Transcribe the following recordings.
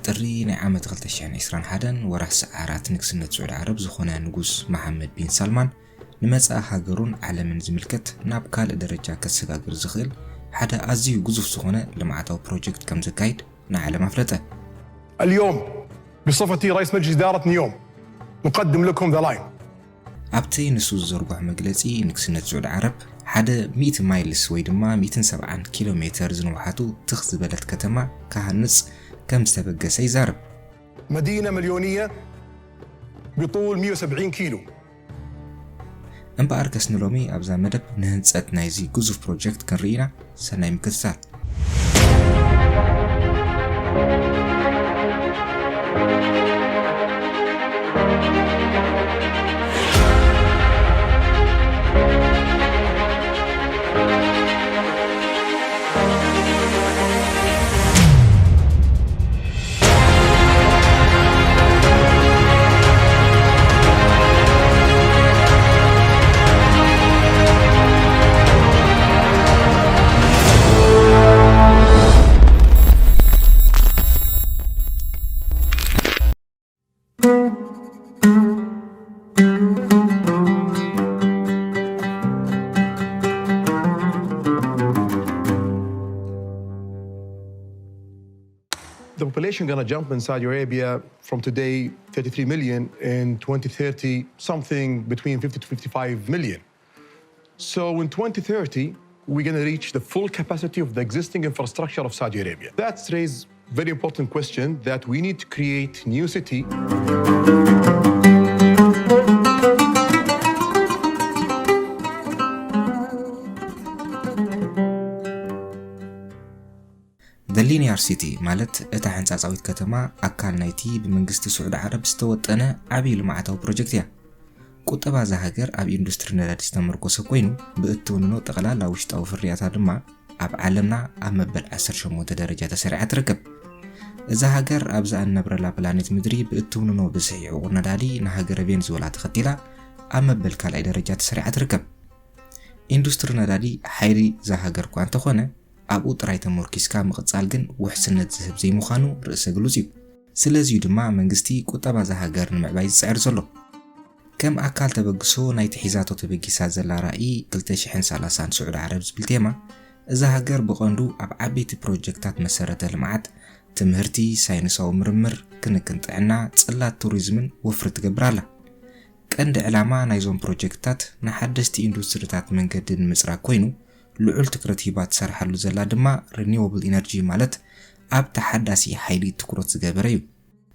ጥሪ ናይ ዓመት ክልተ ሽሕን ዕስራን ሓደን ወርሒ ሰዓራት ንግስነት ስዑድ ዓረብ ዝኾነ ንጉስ መሓመድ ቢን ሳልማን ንመጻኢ ሃገሩን ዓለምን ዝምልከት ናብ ካልእ ደረጃ ከሰጋግር ዝኽእል ሓደ ኣዝዩ ግዙፍ ዝኾነ ልምዓታዊ ፕሮጀክት ከም ዘካይድ ንዓለም ኣፍለጠ። اليوم بصفتي رئيس مجلس إدارة نيوم نقدم لكم ذا لاين. ኣብቲ ንሱ ዝዘርግሖ መግለጺ፣ ንግስነት ስዑድ ዓረብ ሓደ ሚእቲ ማይልስ ወይ ድማ ሚእትን ሰብዓን ኪሎ ሜተር ዝንውሓቱ ትኽ ዝበለት ከተማ ክሃንጽ ከም ዝተበገሰ ይዛረብ። مدينة مليونية بطول مية وسبعين كيلو. እምበኣርከስ ንሎሚ ኣብዛ መደብ ንህንጸት ናይዚ ግዙፍ ፕሮጀክት ክንርኢ ኢና። ሰናይ ምክትታል። The population gonna jump in Saudi Arabia from today, thirty-three million, in twenty thirty, something between fifty to fifty-five million. So in twenty thirty, we're gonna reach the full capacity of the existing infrastructure of Saudi Arabia. That's raised very important question that we need to create new city. The Linear City ማለት እታ ሕንጻጻዊት ከተማ ኣካል ናይቲ ብመንግስቲ ስዑዲ ዓረብ ዝተወጠነ ዓብዪ ልምዓታዊ ፕሮጀክት እያ። ቁጠባ እዛ ሃገር ኣብ ኢንዱስትሪ ነዳዲ ዝተመርኮሰ ኮይኑ፣ ብእትውንኖ ጠቕላላ ውሽጣዊ ፍርያታ ድማ ኣብ ዓለምና ኣብ መበል ዓሰርተ ሸሞንተ ደረጃ ተሰሪዓ ትርከብ። እዛ ሃገር ኣብዛ እንነብረላ ፕላኔት ምድሪ ብእትውንኖ ብዝሒ ዕቑር ነዳዲ ንሃገረ ቬንዙዌላ ተኸቲላ ኣብ መበል ካልኣይ ደረጃ ተሰሪዓ ትርከብ። ኢንዱስትሪ ነዳዲ ሓይሊ እዛ ሃገር እኳ እንተኾነ፣ ኣብኡ ጥራይ ተመርኪስካ ምቕጻል ግን ውሕስነት ዝህብ ዘይምዃኑ ርእሰ ግሉጽ እዩ። ስለዚ'ዩ ድማ መንግስቲ ቁጠባ እዛ ሃገር ንምዕባይ ዝጽዕር ዘሎ። ከም ኣካል ተበግሶ ናይቲ ሒዛቶ ተበጊሳ ዘላ ራእይ ክልተ ሽሕን ሰላሳን ስዑዲ ዓረብ ዝብል ቴማ፣ እዛ ሃገር ብቐንዱ ኣብ ዓበይቲ ፕሮጀክታት መሰረተ ልምዓት፣ ትምህርቲ፣ ሳይንሳዊ ምርምር፣ ክንክን ጥዕና፣ ጽላት ቱሪዝምን ወፍሪ ትገብር ኣላ። ቀንዲ ዕላማ ናይዞም ፕሮጀክትታት ንሓደስቲ ኢንዱስትሪታት መንገዲ ንምጽራግ ኮይኑ፣ ልዑል ትኹረት ሂባ ትሰርሓሉ ዘላ ድማ ሪኒወብል ኢነርጂ ማለት ኣብ ተሓዳሲ ሓይሊ ትኹረት ዝገበረ እዩ።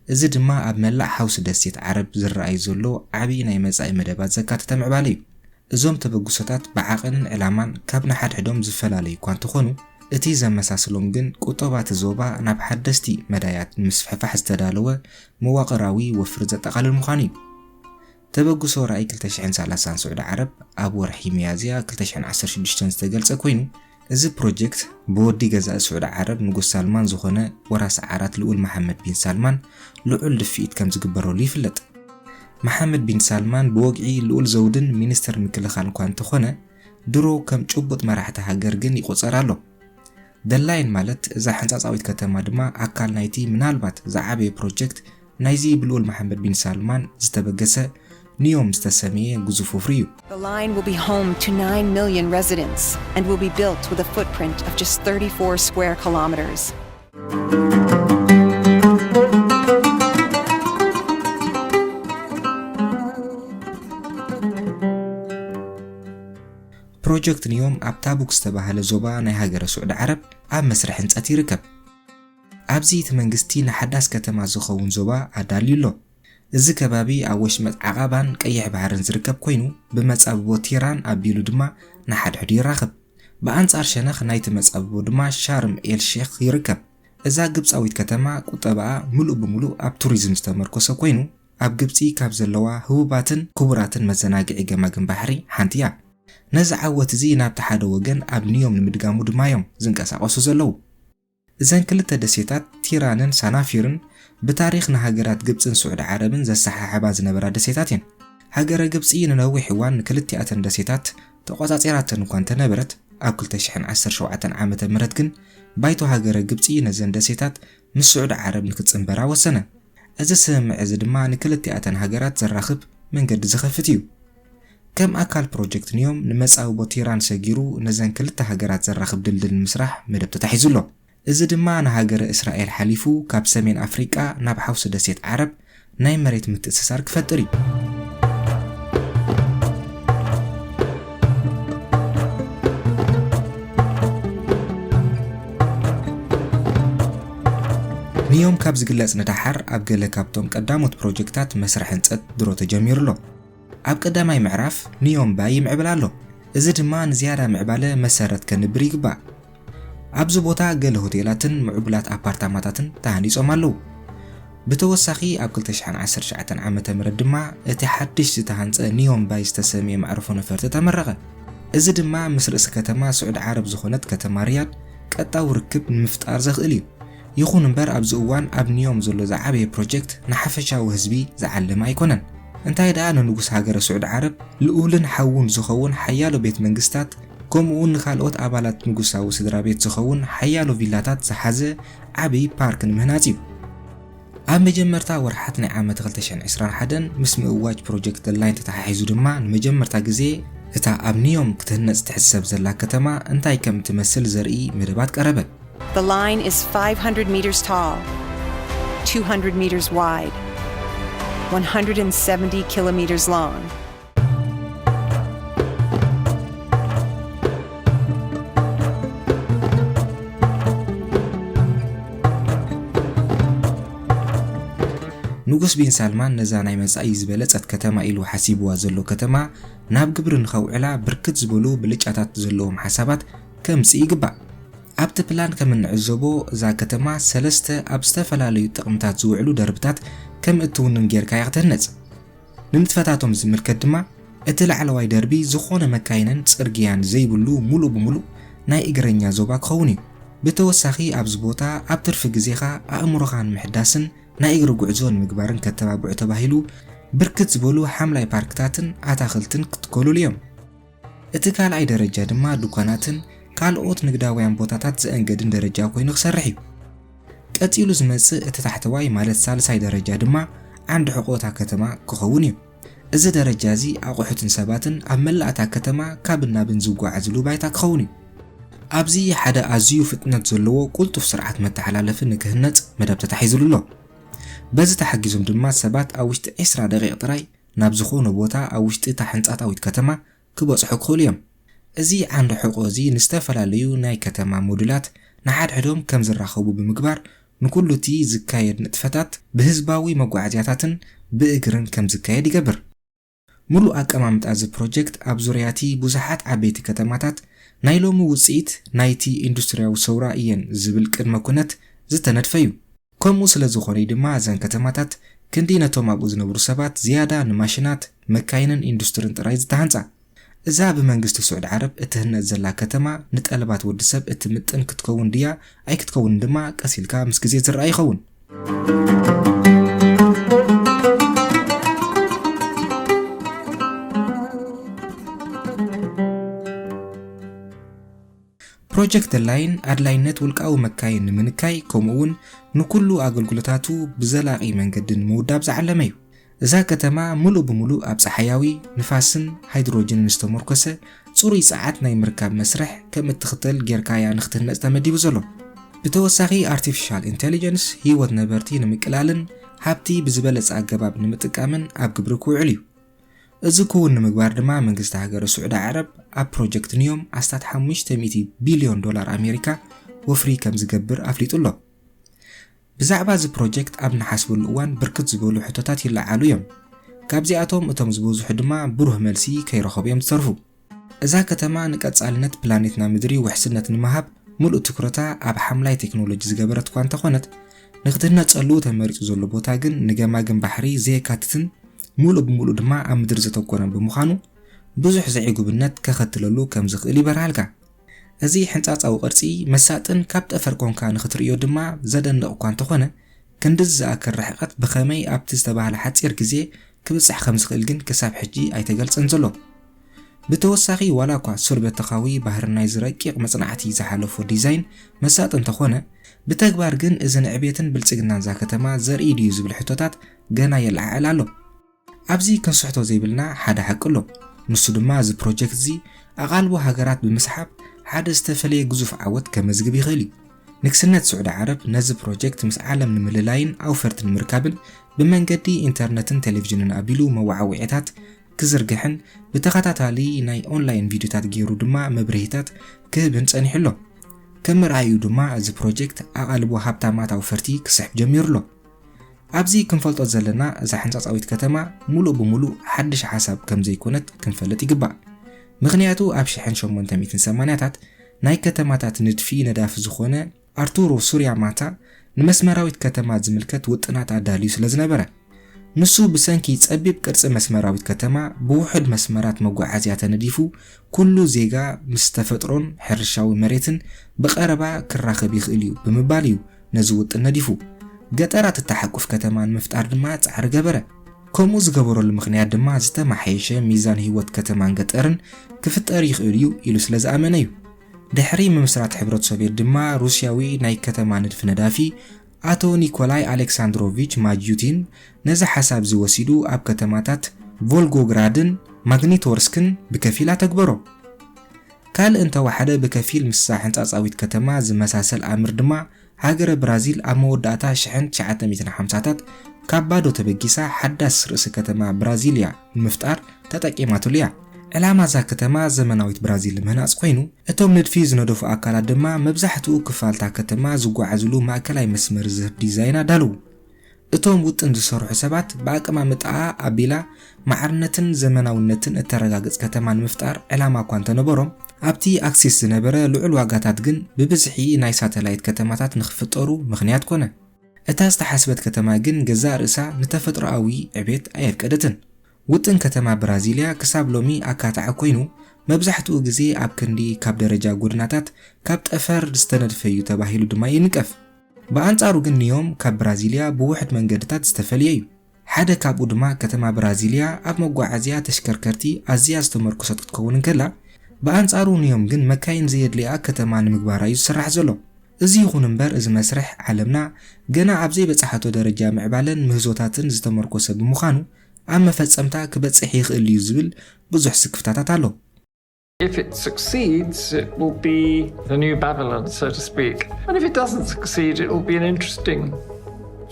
እዚ ድማ ኣብ መላእ ሓውሲ ደሴት ዓረብ ዝረኣይ ዘሎ ዓብዪ ናይ መጻኢ መደባት ዘካተተ ምዕባለ እዩ። እዞም ተበግሶታት ብዓቐንን ዕላማን ካብ ንሓድሕዶም ዝፈላለዩ እኳ እንተኾኑ፣ እቲ ዘመሳስሎም ግን ቁጠባ እቲ ዞባ ናብ ሓደስቲ መዳያት ንምስፍሕፋሕ ዝተዳለወ መዋቕራዊ ወፍሪ ዘጠቓልል ምዃኑ እዩ። ተበግሶ ራእይ ክልተ ሽሕን ሰላሳን ስዑዲ ዓረብ ኣብ ወርሒ ሚያዝያ ክልተ ሽሕን ዓሰርተ ሽዱሽተን ዝተገልጸ ኮይኑ፣ እዚ ፕሮጀክት ብወዲ ገዛኢ ስዑዲ ዓረብ ንጉስ ሳልማን ዝኾነ ወራሲ ዓራት ልኡል መሓመድ ቢን ሳልማን ልዑል ድፍኢት ከም ዝግበረሉ ይፍለጥ። መሓመድ ቢን ሳልማን ብወግዒ ልኡል ዘውድን ሚኒስተር ምክልኻል እኳ እንተኾነ፣ ድሮ ከም ጭቡጥ መራሕቲ ሃገር ግን ይቑጸር ኣሎ። ደላይን ማለት እዛ ሕንጻጻዊት ከተማ ድማ ኣካል ናይቲ ምናልባት ዝዓበየ ፕሮጀክት ናይዚ ብልኡል መሓመድ ቢን ሳልማን ዝተበገሰ ንዮም ዝተሰምየ ግዙፍ ወፍሪ እዩ። The line will be home to nine million residents and will be built with a footprint of just thirty-four square kilometers. ፕሮጀክት ንዮም ኣብ ታቡክ ዝተባህለ ዞባ ናይ ሃገረ ስዑዲ ዓረብ ኣብ መስርሕ ህንጸት ይርከብ። ኣብዚ እቲ መንግስቲ ንሓዳስ ከተማ ዝኸውን ዞባ ኣዳልዩ ኣሎ። እዚ ከባቢ ኣብ ወሽመጥ ዓቓባን ቀይሕ ባሕርን ዝርከብ ኮይኑ፣ ብመጻብቦ ቲራን ኣቢሉ ድማ ንሓድሕዱ ይራኸብ። ብኣንጻር ሸነኽ ናይቲ መጻብቦ ድማ ሻርም ኤል ሼኽ ይርከብ። እዛ ግብጻዊት ከተማ ቁጠባኣ ምሉእ ብምሉእ ኣብ ቱሪዝም ዝተመርኮሰ ኮይኑ፣ ኣብ ግብጺ ካብ ዘለዋ ህቡባትን ክቡራትን መዘናግዒ ገማግም ባሕሪ ሓንቲ እያ። ነዚ ዓወት እዚ ናብቲ ሓደ ወገን ኣብ ንዮም ንምድጋሙ ድማ እዮም ዝንቀሳቐሱ ዘለዉ። እዘን ክልተ ደሴታት ቲራንን ሳናፊርን ብታሪኽ ንሃገራት ግብጽን ስዑዲ ዓረብን ዘሰሓሕባ ዝነበራ ደሴታት እየን። ሃገረ ግብጺ ንነዊሕ እዋን ንክልቲኣተን ደሴታት ተቖጻጺራተን እኳ እንተነበረት፣ ኣብ ክልተ ሽሕን ዓሰርተ ሸውዓተን ዓመተ ምህረት ግን ባይቶ ሃገረ ግብጺ ነዘን ደሴታት ምስ ስዑዲ ዓረብ ንክጽንበራ ወሰነ። እዚ ስምምዕ እዚ ድማ ንክልቲኣተን ሃገራት ዘራኽብ መንገዲ ዝኸፍት እዩ። ከም ኣካል ፕሮጀክት ኒዮም ንመጻብቦ ቴህራን ሰጊሩ ነዘን ክልተ ሃገራት ዘራኽብ ድልድል ንምስራሕ መደብ ተታሒዙ ኣሎ። እዚ ድማ ንሃገረ እስራኤል ሓሊፉ ካብ ሰሜን ኣፍሪቃ ናብ ሓውሲ ደሴት ዓረብ ናይ መሬት ምትእስሳር ክፈጥር እዩ። ንዮም ካብ ዝግለጽ ንደሓር ኣብ ገለ ካብቶም ቀዳሞት ፕሮጀክታት መስርሕ ህንጸት ድሮ ተጀሚሩ ኣሎ። ኣብ ቀዳማይ ምዕራፍ ንዮም ባይ ይምዕብል ኣሎ። እዚ ድማ ንዝያዳ ምዕባለ መሰረት ከንብር ይግባእ። ኣብዚ ቦታ ገለ ሆቴላትን ምዕቡላት ኣፓርታማታትን ተሃኒጾም ኣለዉ። ብተወሳኺ ኣብ ክልተ ሽሕን ዓሰርተ ትሽዓተን ዓመተ ምህረት ድማ እቲ ሓድሽ ዝተሃንጸ ንዮም ባይ ዝተሰምየ መዕርፎ ነፈርቲ ተመረቐ። እዚ ድማ ምስ ርእሲ ከተማ ስዑዲ ዓረብ ዝኾነት ከተማ ሪያድ ቀጥታዊ ርክብ ንምፍጣር ዘኽእል እዩ። ይኹን እምበር ኣብዚ እዋን ኣብ ንዮም ዘሎ ዝዓበየ ፕሮጀክት ንሓፈሻዊ ህዝቢ ዝዓለመ ኣይኮነን። እንታይ ደኣ ንንጉስ ሃገረ ስዑዲ ዓረብ ልኡልን ሓውን ዝኸውን ሓያሎ ቤት መንግስታት ከምኡውን ንኻልኦት ኣባላት ንጉሳዊ ስድራ ቤት ዝኸውን ሓያሎ ቪላታት ዝሓዘ ዓቢ ፓርክ ንምህናጽ እዩ። ኣብ መጀመርታ ወርሓት ናይ ዓመት ክልተ ሽሕን ዕስራን ሓደን ምስ ምእዋጅ ፕሮጀክት ላይን ተተሓሒዙ ድማ ንመጀመርታ ግዜ እታ ኣብ ንዮም ክትህነጽ ትሕሰብ ዘላ ከተማ እንታይ ከም እትመስል ዘርኢ መደባት ቀረበ። The line is five hundred meters tall, two hundred meters wide, one hundred seventy kilometers long. ንጉስ ቢን ሳልማን ነዛ ናይ መጻኢ ዝበለጸት ከተማ ኢሉ ሓሲብዋ ዘሎ ከተማ ናብ ግብሪ ንኸውዕላ ብርክት ዝበሉ ብልጫታት ዘለዎም ሓሳባት ከምጽእ ይግባእ። ኣብቲ ፕላን ከም እንዕዘቦ እዛ ከተማ ሰለስተ ኣብ ዝተፈላለዩ ጥቕምታት ዝውዕሉ ደርብታት ከም እትውንን ጌርካ እያ ክትህነጽ። ንንጥፈታቶም ዝምልከት ድማ እቲ ላዕለዋይ ደርቢ ዝኾነ መካይንን ጽርግያን ዘይብሉ ሙሉእ ብሙሉእ ናይ እግረኛ ዞባ ክኸውን እዩ። ብተወሳኺ ኣብዚ ቦታ ኣብ ትርፊ ግዜኻ ኣእምሮኻ ንምሕዳስን ናይ እግሪ ጉዕዞ ንምግባርን ከተባብዑ ተባሂሉ ብርክት ዝበሉ ሓምላይ ፓርክታትን ኣታኽልትን ክትከሉሉ እዮም። እቲ ካልኣይ ደረጃ ድማ ድኳናትን ካልኦት ንግዳውያን ቦታታት ዘእንገድን ደረጃ ኮይኑ ክሰርሕ እዩ። ቀጺሉ ዝመጽእ እቲ ታሕተዋይ ማለት ሳልሳይ ደረጃ ድማ ዓንዲ ሕቖ እታ ከተማ ክኸውን እዩ። እዚ ደረጃ እዚ ኣቑሑትን ሰባትን ኣብ መላእ እታ ከተማ ካብን ናብን ዝጓዓዝሉ ባይታ ክኸውን እዩ። ኣብዚ ሓደ ኣዝዩ ፍጥነት ዘለዎ ቁልጡፍ ስርዓት መተሓላለፊ ንክህነጽ መደብ ተታሒዙሉ ኣሎ። በዚ ተሓጊዞም ድማ ሰባት ኣብ ውሽጢ ዕስራ ደቂቕ ጥራይ ናብ ዝኾነ ቦታ ኣብ ውሽጢ እታ ሕንጻታዊት ከተማ ክበጽሑ ክኽእሉ እዮም። እዚ ዓንዲ ሕቖ እዚ ንዝተፈላለዩ ናይ ከተማ ሞዱላት ንሓድሕዶም ከም ዝራኸቡ ብምግባር ንኩሉ እቲ ዝካየድ ንጥፈታት ብህዝባዊ መጓዓዝያታትን ብእግርን ከም ዝካየድ ይገብር። ሙሉእ ኣቀማምጣ እዚ ፕሮጀክት ኣብ ዙርያ እቲ ብዙሓት ዓበይቲ ከተማታት ናይ ሎሚ ውጽኢት ናይቲ ኢንዱስትርያዊ ሰውራ እየን ዝብል ቅድመ ኩነት ዝተነድፈ እዩ። ከምኡ ስለ ዝኾነ እዩ ድማ እዘን ከተማታት ክንዲ ነቶም ኣብኡ ዝነብሩ ሰባት ዝያዳ ንማሽናት፣ መካይንን ኢንዱስትርን ጥራይ ዝተሃንጻ። እዛ ብመንግስቲ ስዑዲ ዓረብ እትህነጽ ዘላ ከተማ ንጠለባት ወዲ ሰብ እትምጥን ክትከውን ድያ ኣይክትከውንን ድማ ቀስ ኢልካ ምስ ግዜ ዝረኣ ይኸውን። ፕሮጀክት ላይን ኣድላይነት ውልቃዊ መካይን ንምንካይ ከምኡ እውን ንኩሉ ኣገልግሎታቱ ብዘላቒ መንገዲ ንምውዳብ ዝዓለመ እዩ። እዛ ከተማ ምሉእ ብምሉእ ኣብ ጸሓያዊ፣ ንፋስን ሃይድሮጅንን ዝተመርኮሰ ጽሩይ ጸዓት ናይ ምርካብ መስርሕ ከም እትኽተል ጌርካ እያ ንክትህነጽ ተመዲቡ ዘሎ። ብተወሳኺ ኣርቲፊሻል ኢንቴሊጀንስ ህይወት ነበርቲ ንምቅላልን ሃብቲ ብዝበለጸ ኣገባብ ንምጥቃምን ኣብ ግብሪ ክውዕል እዩ። እዚ ክውን ንምግባር ድማ መንግስቲ ሃገረ ስዑዲ ዓረብ ኣብ ፕሮጀክት ንዮም ኣስታት ሓሙሽተ ሚእቲ ቢልዮን ዶላር ኣሜሪካ ወፍሪ ከም ዝገብር ኣፍሊጡ ኣሎ። ብዛዕባ እዚ ፕሮጀክት ኣብ ንሓስበሉ እዋን ብርክት ዝበሉ ሕቶታት ይለዓሉ እዮም። ካብዚኣቶም እቶም ዝበዝሑ ድማ ብሩህ መልሲ ከይረኸቡ እዮም ዝተርፉ። እዛ ከተማ ንቀጻልነት ፕላኔትና ምድሪ ውሕስነት ንምሃብ ምሉእ ትኩረታ ኣብ ሓምላይ ቴክኖሎጂ ዝገበረት እኳ እንተኾነት፣ ንክትህነጸሉ ተመሪጹ ዘሎ ቦታ ግን ንገማግም ባሕሪ ዘየካትትን ምሉእ ብምሉእ ድማ ኣብ ምድሪ ዘተኮረን ብምዃኑ ብዙሕ ዘዒጉብነት ከኸትለሉ ከም ዝኽእል ይበርሃልካ። እዚ ሕንጻጻዊ ቅርጺ መሳጥን ካብ ጠፈር ኮንካ ንኽትርእዮ ድማ ዘደንቕ እኳ እንተኾነ፣ ክንድዚ ዝኣክል ርሕቀት ብኸመይ ኣብቲ ዝተባህለ ሓጺር ግዜ ክብጽሕ ከም ዝኽእል ግን ክሳብ ሕጂ ኣይተገልጸን ዘሎ። ብተወሳኺ ዋላ እኳ ሱር በተኻዊ ባህሪ ናይዚ ረቂቕ መጽናዕቲ ዝሓለፎ ዲዛይን መሳጢ እንተኾነ፣ ብተግባር ግን እዚ ንዕቤትን ብልጽግናን እዛ ከተማ ዘርኢ ድዩ ዝብል ሕቶታት ገና የለዓዕል ኣሎ። ኣብዚ ክንስሕቶ ዘይብልና ሓደ ሓቂ ኣሎ። ንሱ ድማ እዚ ፕሮጀክት እዚ ኣቓልቦ ሃገራት ብምስሓብ ሓደ ዝተፈለየ ግዙፍ ዓወት ከመዝግብ ይኽእል እዩ። ንግስነት ስዑዲ ዓረብ ነዚ ፕሮጀክት ምስ ዓለም ንምልላይን ኣውፈርቲ ንምርካብን ብመንገዲ ኢንተርነትን ቴሌቪዥንን ኣቢሉ መወዓውዒታት ክዝርግሕን ብተኸታታሊ ናይ ኦንላይን ቪድዮታት ገይሩ ድማ መብርሂታት ክህብን ጸኒሑ ኣሎ። ከም መርኣዩ ድማ እዚ ፕሮጀክት ኣቓልቦ ሃብታማት ኣውፈርቲ ክስሕብ ጀሚሩ ኣሎ። ኣብዚ ክንፈልጦ ዘለና እዛ ሕንጻጻዊት ከተማ ሙሉእ ብሙሉእ ሓድሽ ሓሳብ ከም ዘይኮነት ክንፈልጥ ይግባእ። ምኽንያቱ ኣብ ሽሕን ሸሞንተ ሚእትን ሰማንያታት ናይ ከተማታት ንድፊ ነዳፊ ዝኾነ ኣርቱሮ ሱሪያማታ ንመስመራዊት ከተማ ዝምልከት ውጥናት ኣዳልዩ ስለ ዝነበረ፣ ንሱ ብሰንኪ ጸቢብ ቅርጺ መስመራዊት ከተማ ብውሑድ መስመራት መጓዓዝያ ተነዲፉ ኩሉ ዜጋ ምስ ተፈጥሮን ሕርሻዊ መሬትን ብቐረባ ክራኸብ ይኽእል እዩ ብምባል እዩ ነዚ ውጥን ነዲፉ። ገጠራት እተሓቁፍ ከተማ ንምፍጣር ድማ ጻዕሪ ገበረ። ከምኡ ዝገበረሉ ምኽንያት ድማ ዝተመሓየሸ ሚዛን ህይወት ከተማን ገጠርን ክፍጠር ይኽእል እዩ ኢሉ ስለ ዝኣመነ እዩ። ድሕሪ ምምስራት ሕብረት ሶቪየት ድማ ሩስያዊ ናይ ከተማ ንድፊ ነዳፊ ኣቶ ኒኮላይ ኣሌክሳንድሮቪች ማጁቲን ነዚ ሓሳብ እዚ ወሲዱ ኣብ ከተማታት ቮልጎግራድን ማግኒቶርስክን ብከፊል ኣተግበሮ። ካልእ እንተወሓደ ብከፊል ምስዛ ሕንጻጻዊት ከተማ ዝመሳሰል ኣምር ድማ ሃገረ ብራዚል ኣብ መወዳእታ ሽሕን ትሽዓተ ሚእትን ሓምሳታት ካብ ባዶ ተበጊሳ ሓዳስ ርእሲ ከተማ ብራዚልያ ንምፍጣር ተጠቂማትሉ እያ። ዕላማ እዛ ከተማ ዘመናዊት ብራዚል ንምህናጽ ኮይኑ፣ እቶም ንድፊ ዝነደፉ ኣካላት ድማ መብዛሕትኡ ክፋልታ ከተማ ዝጓዓዝሉ ማእከላይ መስመር ዝህብ ዲዛይን ኣዳልዉ። እቶም ውጥን ዝሰርሑ ሰባት ብኣቀማምጣኣ ኣቢላ ማዕርነትን ዘመናውነትን እተረጋግጽ ከተማ ንምፍጣር ዕላማ እኳ እንተነበሮም፣ ኣብቲ ኣክሲስ ዝነበረ ልዑል ዋጋታት ግን ብብዝሒ ናይ ሳተላይት ከተማታት ንኽፍጠሩ ምኽንያት ኮነ። እታ ዝተሓስበት ከተማ ግን ገዛእ ርእሳ ንተፈጥሮኣዊ ዕቤት ኣየፍቀደትን። ውጥን ከተማ ብራዚልያ ክሳብ ሎሚ ኣካታዒ ኮይኑ፣ መብዛሕትኡ ግዜ ኣብ ክንዲ ካብ ደረጃ ጎደናታት ካብ ጠፈር ዝተነድፈ እዩ ተባሂሉ ድማ ይንቀፍ። ብኣንጻሩ ግን ኒዮም ካብ ብራዚልያ ብውሑድ መንገድታት ዝተፈልየ እዩ። ሓደ ካብኡ ድማ ከተማ ብራዚልያ ኣብ መጓዓዝያ ተሽከርከርቲ ኣዝያ ዝተመርኮሰት ክትከውን እንከላ፣ ብኣንጻሩ ኒዮም ግን መካይን ዘየድልያ ከተማ ንምግባራ እዩ ዝስራሕ ዘሎ። እዚ ይኹን እምበር፣ እዚ መስርሕ ዓለምና ገና ኣብ ዘይበጻሓቶ ደረጃ ምዕባለን ምህዞታትን ዝተመርኮሰ ብምዃኑ፣ ኣብ መፈጸምታ ክበጽሕ ይኽእል እዩ ዝብል ብዙሕ ስክፍታታት ኣሎ። If it succeeds, it will be the new Babylon, so to speak. And if it doesn't succeed, it will be an interesting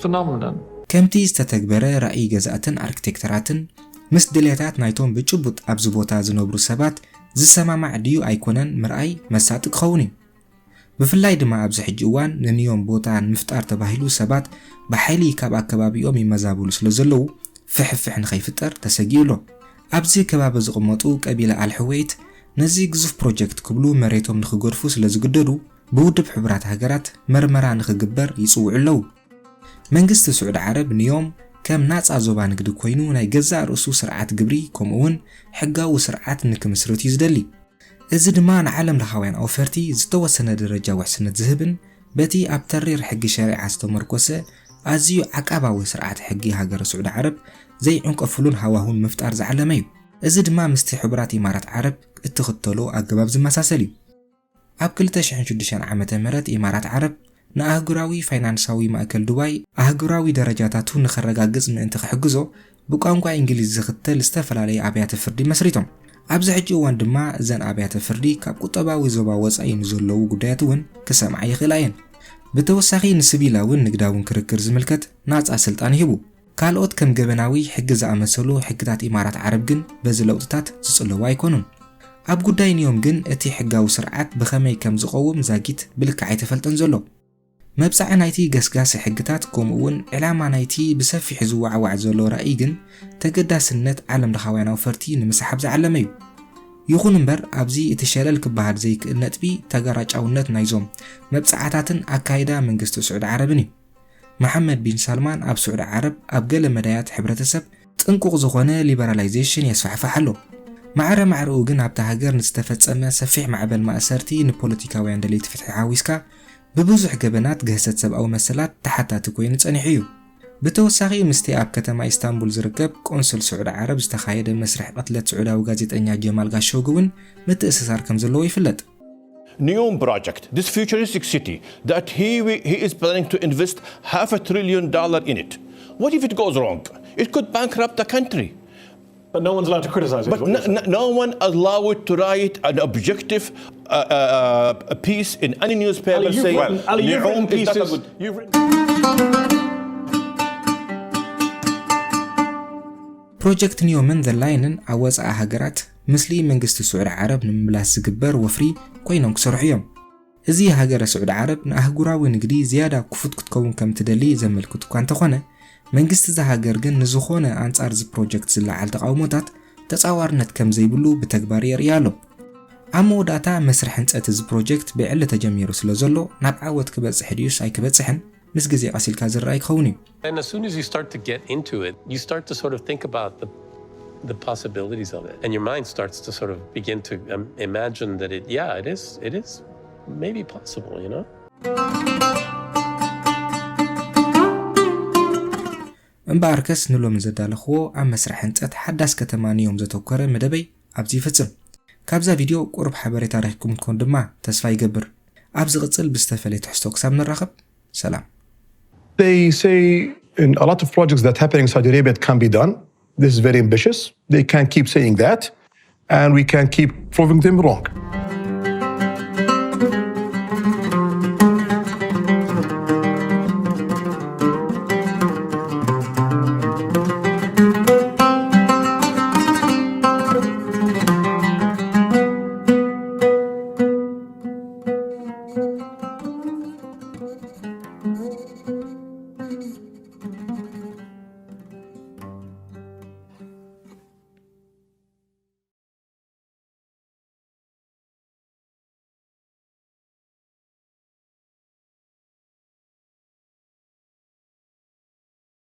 phenomenon. ከምቲ ዝተተግበረ ራእይ ገዛእትን ኣርክቴክተራትን ምስ ድልየታት ናይቶም ብጭቡጥ ኣብዚ ቦታ ዝነብሩ ሰባት ዝሰማማዕ ድዩ ኣይኮነን ምርኣይ መሳጢ ክኸውን እዩ። ብፍላይ ድማ ኣብዚ ሕጂ እዋን ንንዮም ቦታ ንምፍጣር ተባሂሉ ሰባት ብሓይሊ ካብ ኣከባቢኦም ይመዛበሉ ስለ ዘለዉ ፍሕፍሕ ንኸይፍጠር ተሰጊኡ ኣሎ። ኣብዚ ከባቢ ዝቕመጡ ቀቢላ ኣልሕወይት ነዚ ግዙፍ ፕሮጀክት ክብሉ መሬቶም ንኽገድፉ ስለ ዝግደዱ ብውድብ ሕቡራት ሃገራት መርመራ ንኽግበር ይጽውዑ ኣለዉ። መንግስቲ ስዑዲ ዓረብ ንዮም ከም ናጻ ዞባ ንግዲ ኮይኑ ናይ ገዛእ ርእሱ ስርዓት ግብሪ ከምኡ እውን ሕጋዊ ስርዓት ንክምስርት እዩ ዝደሊ። እዚ ድማ ንዓለም ለኻውያን ኣውፈርቲ ዝተወሰነ ደረጃ ውሕስነት ዝህብን በቲ ኣብ ተሪር ሕጊ ሸሪዓ ዝተመርኮሰ ኣዝዩ ዓቃባዊ ስርዓት ሕጊ ሃገረ ስዑዲ ዓረብ ዘይዕንቀፍሉን ሃዋሁን ምፍጣር ዝዓለመ እዩ። እዚ ድማ ምስቲ ሕቡራት ኢማራት ዓረብ እትኽተሎ ኣገባብ ዝመሳሰል እዩ። ኣብ ክልተ ሽሕን ሽዱሽተን ዓመተ ምህረት ኢማራት ዓረብ ንኣህጉራዊ ፋይናንሳዊ ማእከል ዱባይ ኣህጉራዊ ደረጃታቱ ንኸረጋግጽ ምእንቲ ክሕግዞ ብቋንቋ እንግሊዝ ዝኽተል ዝተፈላለየ ኣብያተ ፍርዲ መስሪቶም። ኣብዚ ሕጂ እዋን ድማ እዘን ኣብያተ ፍርዲ ካብ ቁጠባዊ ዞባ ወጻኢ ንዘለዉ ጉዳያት እውን ክሰምዓ ይኽእላ እየን። ብተወሳኺ ንስቢላውን ንግዳውን ክርክር ዝምልከት ናጻ ስልጣን ይህቡ። ካልኦት ከም ገበናዊ ሕጊ ዝኣመሰሉ ሕግታት ኢማራት ዓረብ ግን በዚ ለውጥታት ዝጽለዉ ኣይኮኑን። ኣብ ጉዳይ ንዮም ግን እቲ ሕጋዊ ስርዓት ብኸመይ ከም ዝቐውም ዛጊት ብልክዕ ኣይተፈልጠን ዘሎ። መብጽዓ ናይቲ ገስጋሲ ሕግታት ከምኡ እውን ዕላማ ናይቲ ብሰፊሑ ዝወዓዋዕ ዘሎ ራእይ ግን ተገዳስነት ዓለም ለኻውያን ኣውፈርቲ ንምስሓብ ዝዓለመ እዩ። ይኹን እምበር ኣብዚ እቲ ሸለል ክበሃል ዘይክእል ነጥቢ ተጋራጫውነት ናይዞም መብጽዓታትን ኣካይዳ መንግስቲ ስዑዲ ዓረብን እዩ። መሓመድ ቢን ሳልማን ኣብ ስዑዲ ዓረብ ኣብ ገለ መዳያት ሕብረተሰብ ጥንቁቕ ዝኾነ ሊበራላይዜሽን የስፋሕፍሕ ኣሎ። ማዕረ ማዕረኡ ግን ኣብታ ሃገር ንዝተፈጸመ ሰፊሕ ማዕበል ማእሰርቲ ንፖለቲካውያን ደለይቲ ፍትሒ ሓዊስካ ብብዙሕ ገበናት ግህሰት ሰብኣዊ መሰላት ተሓታቲ ኮይኑ ጸኒሑ እዩ። ብተወሳኺ ምስቲ ኣብ ከተማ ኢስታንቡል ዝርከብ ቆንስል ስዑዲ ዓረብ ዝተኻየደ መስርሕ ቅትለት ስዑዳዊ ጋዜጠኛ ጀማል ጋሾጊ እውን ምትእስሳር ከም ዘለዎ ይፍለጥ። Neom project, this futuristic city that he, he is planning to invest half a trillion dollar in it. What if it goes wrong? It could bankrupt the country. But no one's allowed to criticize it. But no, no, no one allowed to write an objective uh, uh, uh, piece in any newspaper Ali, you've saying written, Ali, you've written Neom is not a pieces. Good. You've written. ፕሮጀክት ኒዮምን ዘ ላይንን ኣብ ወፃኢ ሃገራት ምስሊ መንግስቲ ስዑዲ ዓረብ ንምምላስ ዝግበር ወፍሪ ኮይኖም ክሰርሑ እዮም። እዚ ሃገረ ስዑዲ ዓረብ ንኣህጉራዊ ንግዲ ዝያዳ ክፉት ክትከውን ከም ትደሊ ዘመልክት እኳ እንተኾነ፣ መንግስቲ እዛ ሃገር ግን ንዝኾነ ኣንጻር እዚ ፕሮጀክት ዝለዓል ተቓውሞታት ተጻዋርነት ከም ዘይብሉ ብተግባር የርኢ ኣሎ። ኣብ መወዳእታ መስርሕ ህንጸት እዚ ፕሮጀክት ብዕሊ ተጀሚሩ ስለ ዘሎ ናብ ዓወት ክበጽሕ ድዩስ ኣይክበጽሕን ምስ ግዜ ቀስ ኢልካ ዝረኣይ ክኸውን እዩ። And as soon as you start to get into it, you start to sort of think about the the possibilities of it, and your mind starts to sort of begin to um, imagine that it, yeah, it is, it is maybe possible, you know. እምበኣርከስ ንሎሚ ዘዳለኽዎ ኣብ መስርሕ ህንጸት ሓዳስ ከተማ ኒዮም ዘተኮረ መደበይ ኣብዚ ይፍጽም። ካብዛ ቪድዮ ቁሩብ ሓበሬታ ረኺብኩም ትኾኑ ድማ ተስፋ ይገብር። ኣብ ዝቕጽል ብዝተፈለየ ትሕዝቶ ክሳብ ንራኸብ ሰላም። They say in a lot of projects that happening in Saudi Arabia, it can be done. This is very ambitious. They can keep saying that, and we can keep proving them wrong.